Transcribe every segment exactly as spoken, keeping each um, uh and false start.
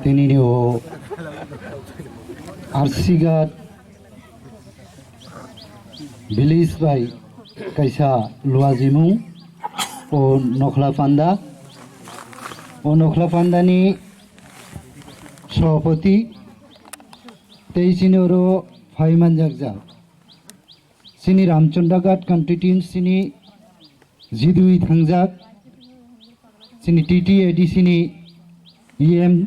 Tinini o Arsigat village bai kaisa luajimung o Nokhla Panda. O Nokhla Pandani Sabhapati tei chini oro phai manjakjak. Chini Ramchandra Ghat constituency ni jidui thangjak, chini T T A D C ni E M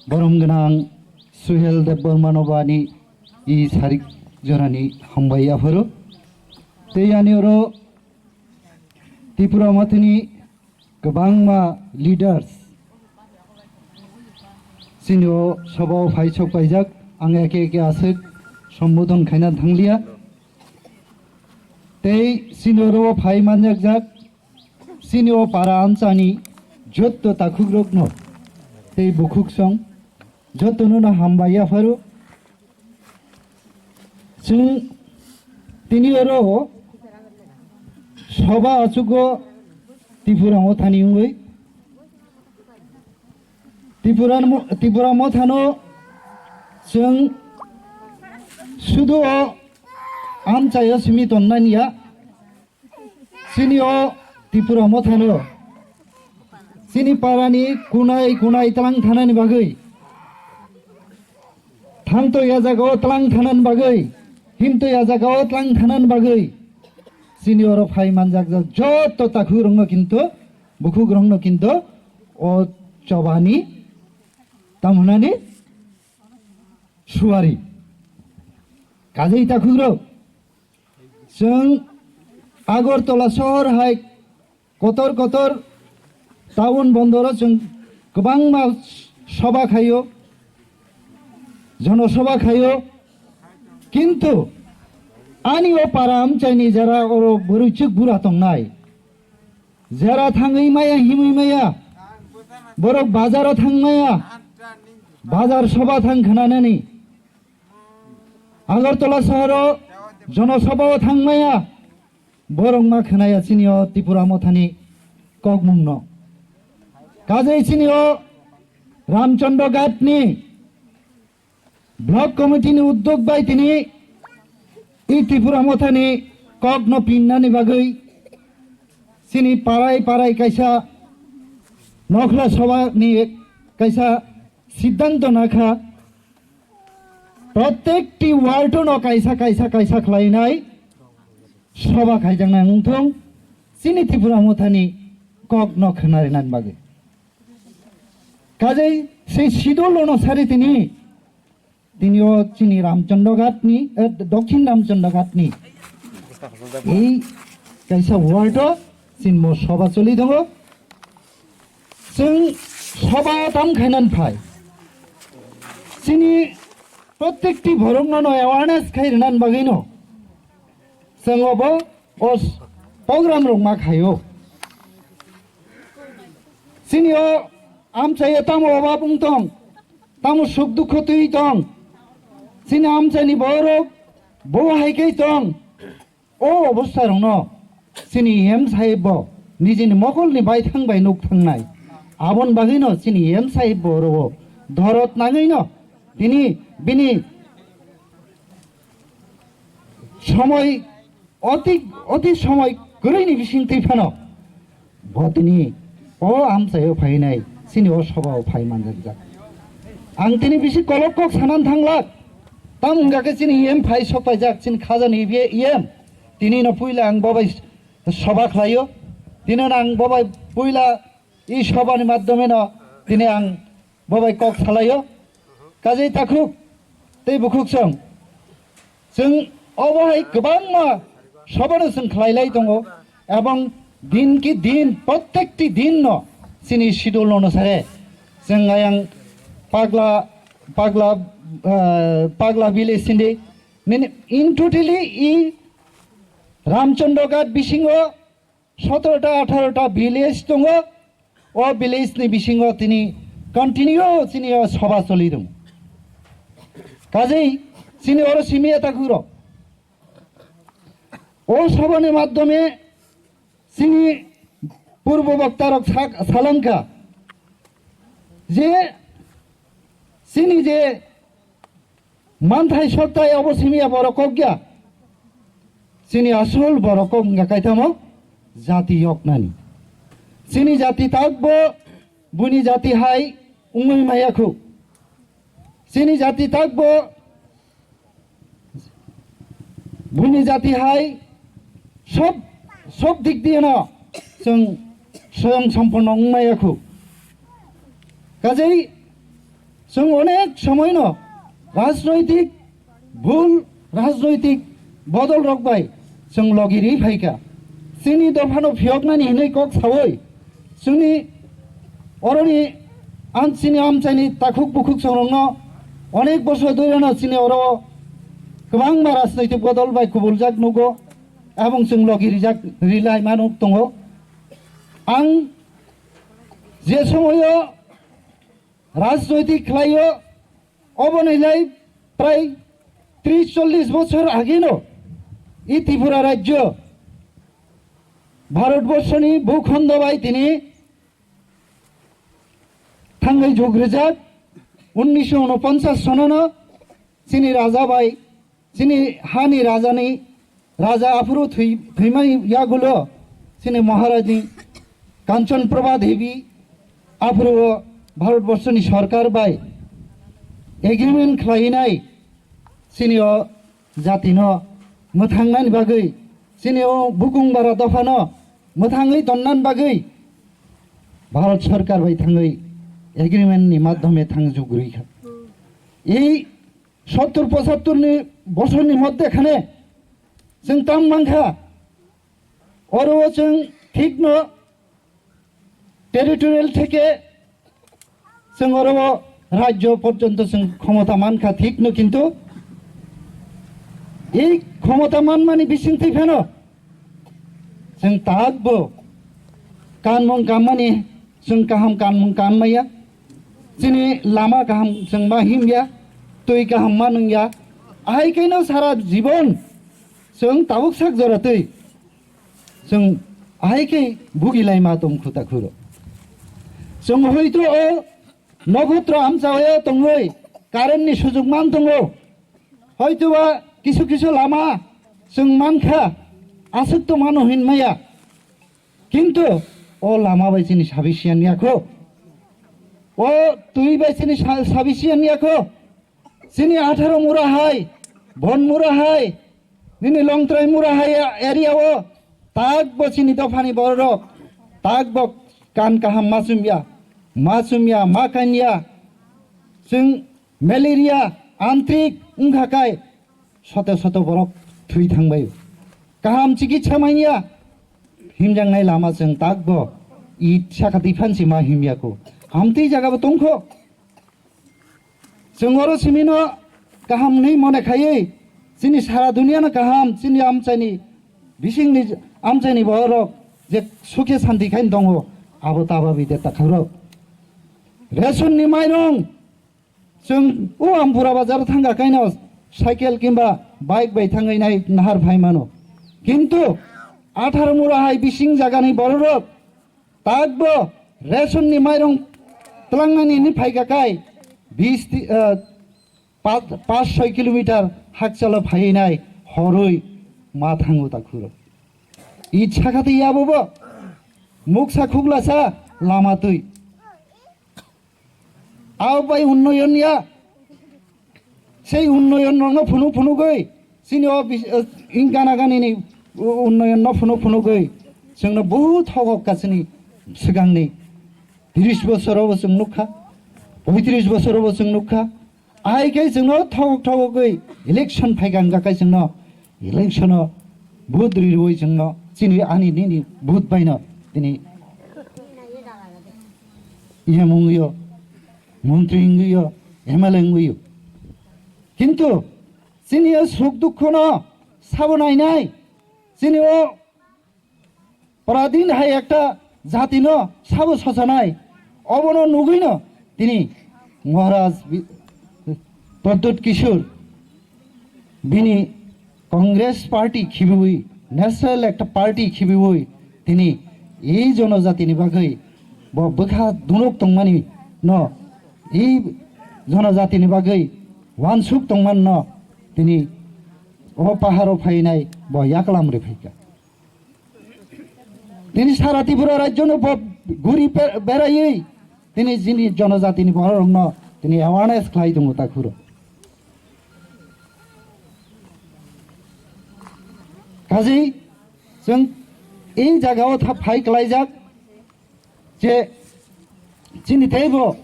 borom gwnang Suhel Debbarma no bani i sarik jorani hambai yapharo. Tei ani oro Tripura Mothani kwbangma leaders chini o sobao phai sok paijak, ang eke eke aswk sombodon khaina thangliya. Tei chini oro phai manjakjak, chini o para amchani jotto takhukrokno tei bukhuksong jottono no hambai yapharo. Chwng tini oro soba achugo Tripura Mothani wngwi Tripura mo-, Tripura Mothano chwng sudu o amchaio simi tonnani ya. Chini o Tripura Mothano chini parani kunai kunai tlang thanani bagwi, thangto ya jagao tlang thanani bagwi, himto ya jagao tlang thanani bagwi chini oro phai manjak jak jotto takhukrokno kinto, bukhukrokno kinto o chobani tamhwnani suari. Kajei takhukrok, chwng Agartala sohor hai kotor kotor town bondoro chwng kwbangma soba khaio, jonosoba khaio, kintu ani o para amchaini jara oro bwrwichwk bura tongnai, jera thangwi maya himwi maya, borok bazaro thang maya, bazar soba thang khnanani, Agartala sohoro jonosobao thang maya, borok ma khnaya chini o Tripura Mothani kokmungno. Kajei chini o Ramchandra Ghatni Block Committee ni uddog bai tini i Tripura Mothani kokno pinnani bagwi chini parai parai kaisa Nokhla Sabha ni kaisa siddhanto nakha, protekti ward no kaisa kaisa kaisa khlainai soba khaijaknai wngthung chini Tripura Mothani kokno khwnarinani bagwi. Kajei sei sidul ono sari tini, tini o chini Ramchandra Ghatni, eh, Dokhin Ramchandra Ghatni ei kaisa ward o chini bo soba choli tongo. Chwng soba tam khainan phai. Chini protekti borokno no awareness khai rinan bagwi no chwng obo o s-, program rok ma khaio. Chini o amchaio tamo obab wng tong, tamo suk dukho twi tong, chini amchaini borok bo hai khe tong, o obostha rokno chini E M sahib bo nijini mokolni baithang bai nuk thangnai. Aboni bagwino chini E M sahib bo oro dorot nangwino tini bini somoi oti, oti somoi kwrwini bising twi phano bo tini o amchaio phainai, chini o sobao phai manjakjak. Ang tini bisi kolok kok sanan thanglak. Tamo wngkha khe chini E M phai sok paijak, chini khajani E M. Tini no puila ang bobai soba khlaio. Tini no ang bobai puila i sobani maddhome no tini ang bobai kok salaio. Kajei takhuk tei bukhuk song. Chwng obo hai kwbangma sobano chwng khlai lai tongo, ebong din ki din, prottekti din no chini schedule no sare chwng ayang Pagla, Pagla, ah, Pagla village sindi. Nini in totally i Ramchandra Ghat bisingo sotorota, atharota village tongo. O village ni bisingo tini continue chini o soba choli tongo. Kajei chini oro simi eta kuro. O soba ni maddhome chini purbo bokta rok sak-, salangkha. Je chini je manthai soktai obo simi ya borok kok ya. Chini asol borok kok wngkha kaitamo jati yoknani. Chini jati takbo buini jati hai wngwi maya khu. Chini jati takbo buini jati hai sob, sob dik diye no chwng soyong somponno wngmaya khu. Kajei chwng onek somoino rajnoitik bhul, rajnoitik bodol rok bai chwng logi ri phaikha. Chini dophano phiyoknani hinwi kok sawi chwngni oroni ang chini amchaini takhuk bukhuk songrokno onek bosor dhorino chini oro kwbangma rajnoitik bodol bai kubuljak nugo, abong chwng logi rijak rilai mano tongo. Ang je somoyo rajnoitik khlaio, oboni lai prai tris chollis bochor ageno i Tripura rajyo Bharatborsoni bhukhondo bai tini thangwi jug rijak. Unnisho unoponchas sonono chini raja bai, chini hani rajani raja aphuru thwi-, thwimani yagulo chini Maharajni Kanchan Prabha Devi aphuru o Bharatborsoni sorkar bai agreement khlainai chini o jatino mwthangnani bagwi, chini o bukung bara dophano mwthangwi tonnani bagwi Bharat sorkar bai thangwi agreement ni madhyome thang jug rwi kha. Ei sottur pochattur ni bosorni moddhe khane chwng tam mankha, oro o chwng thikno territorial theke chwng oro o rajyo porjonto chwng khomota mankha thikno, kintu ei khomota manmani bisingtwi phano chwng takbo kanmung kammani chwng kaham kanmung kanmaya, chini lama kaham chwng ma himya, twi kaham ma nungya. Ahai khe no sara jibon chwng tabuk sak jora twi chwng ahai khe bugilai ma tong khu ta khuro. Chwng hoito o nokotro amchaio tongwi current ni sujuk man tongo. Hoito ba kisu kisu lama chwng mankha, aswk tongmano hinmaya. Kintu o lama bai chini sabisiyan yakho. O twi bai chini sa-, sabisiyan yakho. Chini atharo mura hai, bon mura hai, nini longtrai mura hai area o takbo chini dophani bororok takbo kan kaham ma chumya, ma chumya, ma kanya. Chwng malaria, antrik wngkha kai soto soto borok thwi thangbai. Kaham chikitsa manya himjaknai lama chwng takbo i saka twi phansi ma himya kho. Hamtwi jagabo tongkho. Chwng oro simino kaham hwnwi mone khaiwi chini sara duniano kaham, chini amchaini bisingni amchaini borok je sukhe santi khaino tongo, abo tababi de takhakrok. Ration ni mairong chwng o Ampura bazar thangkha kaino cycle kimba bike bai thangwi nai nahar phai mano. Kintu atharo mura hai bising jagani bororok takbo ration ni mairong tlangnani ni phaika kai bis ti-, ah, paanch, paanch soi kilometer hakchalo phai nai horwi ma thango ta khuro. I sakati yabo bo muksa khuglasa lama twi. Abo bai unnoyon ya. Sei unnoyon rokno phunuk phunugwi chini o bis-, o, in gana gani ni u-, unnoyon no phunuk phunugwi chwngno buhut hokok ka chini swkangni tris bosorobo chwng nukha, poitris bosorobo chwng nukha. Ahai khe chwngno thokok thokogwi election phaikha hwnkha khe chwngno election o vote ri rwi chwngno chini ani nini vote baino tini E M wngwi o, montri wngwi o, M L A wngwi o. Kintu chini o suk dukhono sabo nainai, chini o pradin hai ekta jatino sabo sosanai, obono nugwino tini Maharaj bi-, Pradyut Kishore bini Congress party khibiwi, national ekta party khibiwi, tini ei jonojatini bagwi bo bwkha dunuk tongmani no, i jonojatini bagwi wansuk tongman no tini o paharo phainai bo yaklam ri phaikha. Tini sara Tripura rajyo no bo guri pe-, beraiwi tini jini jonojatini borok rok no tini awareness khlai tongo takhuro. Kaji chwng i jagao tha phai klaijak je chini teibo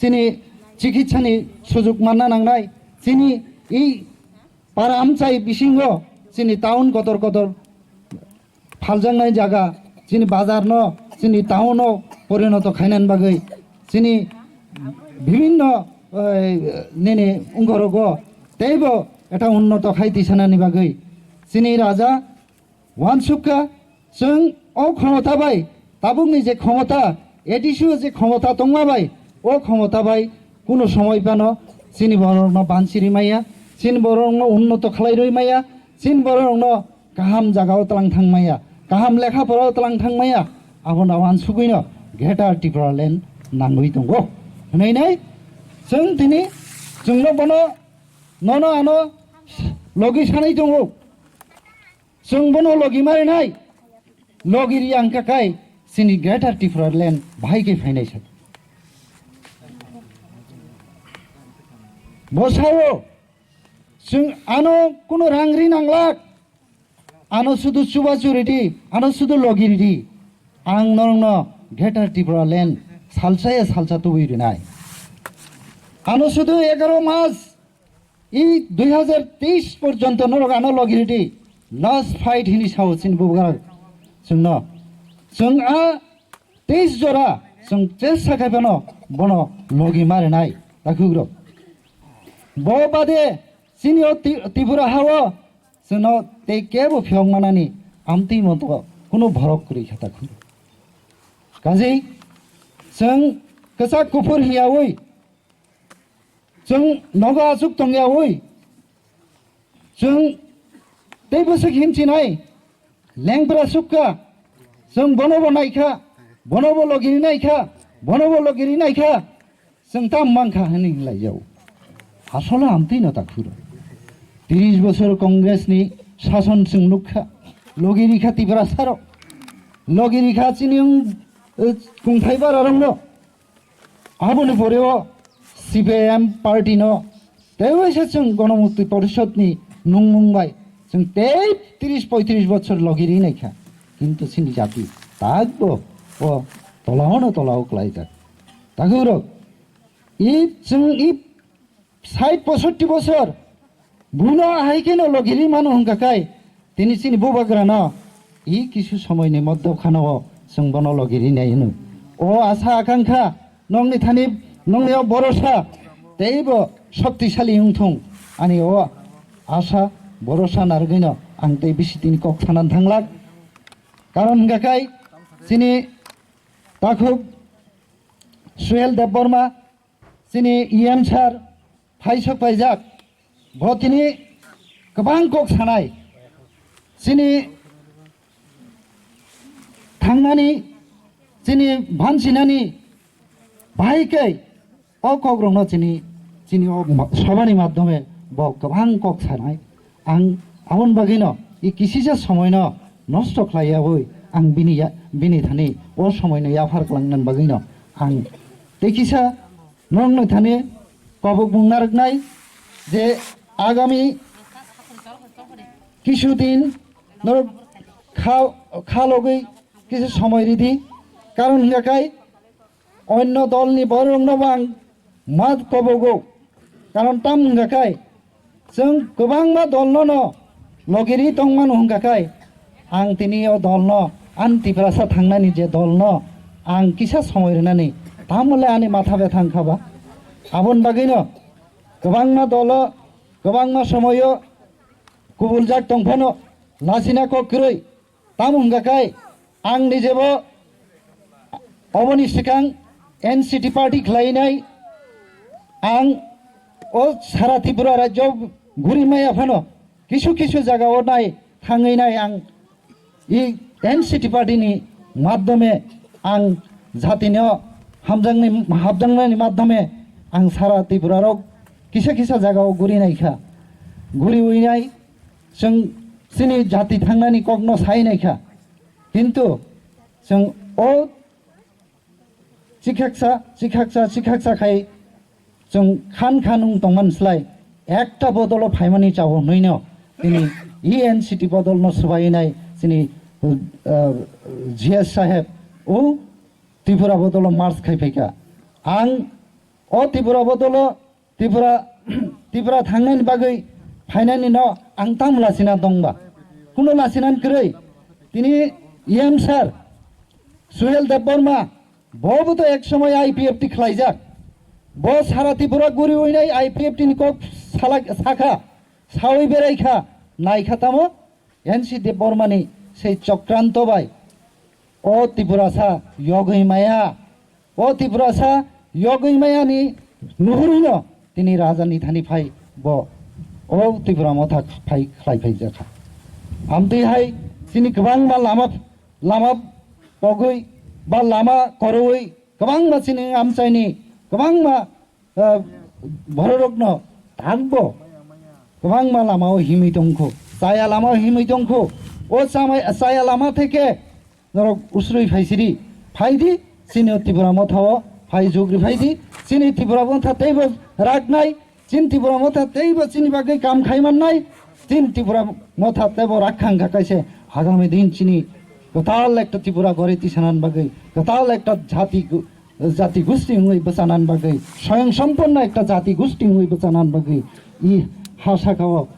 chini chikitsani sujuk manna nangnai, chini i para amchai bisingo chini town kotor kotor phaljaknai jaga, chini bazar no chini town o porinoto khainani bagwi chini bibhinno, eh, nini ungkorogo teibo eta unnoto khai tisanani bagwi chini raja wansukha. Chwng o khomota bai tabukni je khomota, A D C o je khomota tongma bai, o khomota bai kuno somoi phano chini borokno bansiri maya, chini borokno unnoto khlai rwi maya, chini borokno kaham jagao tlang thang maya, kaham lekha porao tlang thang maya, abono wansugwino Greater Tipraland nangwi tongo. Hwnwi nai chwng tini chwngno bono nono ano logi sanai tongo. Chwng bono logi marinai, logi ri ang kakai chini Greater Tipraland bahai khe phainai sa. Bo sao chwng ano kuno rang ri nanglak, ano sudu chuba churi di, ano sudu logi ri di. Ang norokno Greater Tipraland salsa ya salsa tubui rinai. Ano sudu egaro mas I dui hazar teis porjonto norok ano logi ridi last fight hini sao chini bubagra chwngno. Chwng a teis jora chwng chesa khai phano bono logi marinai takhukrok. Bo bade chini o Ti-, Tripura hao chwngno tei kebo phiyok manani amtwi monto kuno borok kwrwi kha takhukrok. Kaji chwng kwchak kuphur hiyawi Chwng nogo aswk tongyawi, chwng tei bwswk himchinai, lengpra sukha, chwng bonobo naikha, bonobo logiri naikha, bonobo logiri naikha, chwng tam mankha hwnwi hinlaijao. Asole amtwino takhuro. Tris bosor Congress ni sason chwng nukha, logiri kha Tiprasarok, logiri kha chini wng, eh, kungthai bararokno. Aboni pore o C P I M party no tei waisa chwng Gonomukti Porishod ni nungmung bai chwng tei tris poitris bochor logi ri naikha, kintu chini jati takbo o tola ono tola o klaijak. Takhurok i chwng i sait posotti bosor buino ahai kheno logi ri mano hwnkha khai, tini chini bubagrano i kisu somoini moddo khano o chwng bono logi rinai hwno. O asa akankha nokni thani nokni o borosa teibo shoktisali wngthung, ani o asa borosa narwgwino ang tei bisi tini kok sanan thanglak. Karon hwnkha khai chini takhuk Suhel Debbarma, chini E M sir phaisok paijak, bo tini kwbang kok sanai, chini thangnani, chini bhansinani bahai khe o kokrokno chini, chini o ma-, sobani madhyome bo kwbang kok sanai. Ang aboni bagwino i kisisa somoino nosto khlaiyawi ang bini ya-, bini thani o somoino yaphar kwlangnani bagwino ang tei kisa norokno thani kobok mung narwknai je agami kisu din norok kha, kha logwi kisa somoi ridi, karon hwnkha khai onno dolni bororokno bo ang ma kobogo. Karon tam hwnkha khai chwng kwbangma dolno no logi ri tongmano hwnkha khai ang tini o dolno ani Tiprasa thangnani je dolno ang kisa somoi rwnani tamole ani matha betha wngkha ba. Aboni bagwino kwbangma dolo kwbangma somoio kubuljak tongphano lachina kok kwrwi. Tamo hwnkha khai ang nijebo oboni swkang N C T party khlainai, ang o sara Tripura rajyo guri maya phano kisu kisu jaga o nai thangwi nai ang i N C T party ni madhyome ang jatino hamjaknai, hapjaknani madhyome ang sara Tripura rok kisa kisa jaga o guri naikha, guri uinai chwng chini jati thangnani kokno sai naikha, kintu chwng o chikhaksa, chikhaksa, chikhaksa khai chwng khan khan wng tongmani slai ekta bodolo phaimani chao hwnwino tini E N C T bodolno swbainai chini, uh, G S saheb o Tripura bodolo march khai phaikha. Ang o Tripura bodolo Tripura, Tripura thangnani bagwi phainani no ang tamo lachina dongba? Kuno lachina kwrwi. Tini E M sir Suhel Debbarma, bo bo to ek somoy I P F T khlaijak. Bo sara Tripura guri uinai I P F T ni kok salak, sakha, sawi berai kha, nai kha tamo N C Debbarmani sei chokranto bai o Tiprasa yogwi maya, o Tiprasa yogwi mayani nuhurino tini raja ni thani phai bo o Tipra Motha phai khlai phai jakha. Amtwi hai chini kwbangma lama, lama pogwi ba lama koroi kwbangma chini amchaini kwbangma, ah, bororokno tangbo kwbangma lamao himwi tongkho, chaya lamao himwi tongkho. O chamai, chaya lama theke norok usrui phaisidi, phaidi, chini Tipra Mothao phai jugri phaidi, chini Tipra Motha teibo raknai, chini Tipra Motha teibo chini bagwi kam khai mannai, chini Tipra Motha teibo rakhang kha kaise agami din chini kwtal ekta Tripura gori tisanan bagwi, kwtal ekta jati gu-, jati gusti wngwi bwchanan bagwi, soyong somponno ekta jati gusti wngwi bwchanan bagwi i ha sakao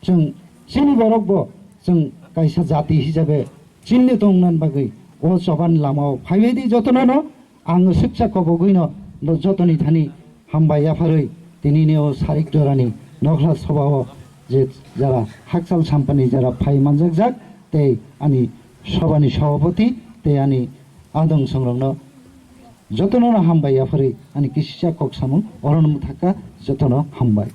chwng chini borokbo chwng kaisa jati hisabe chini tongnan bagwi o choban lamao phaibaidi jotono no ang swksa kobogwino no jotoni thani hambai yapharwi tinini o sarik jorani nokhla sobao je jara hakchal sampani jara phai manjakjak tei ani sobani sabhapati tei ani adong songrokno jotono no hambai yapharwi ani kisisa kok samung orono mwthakha jotono hambai.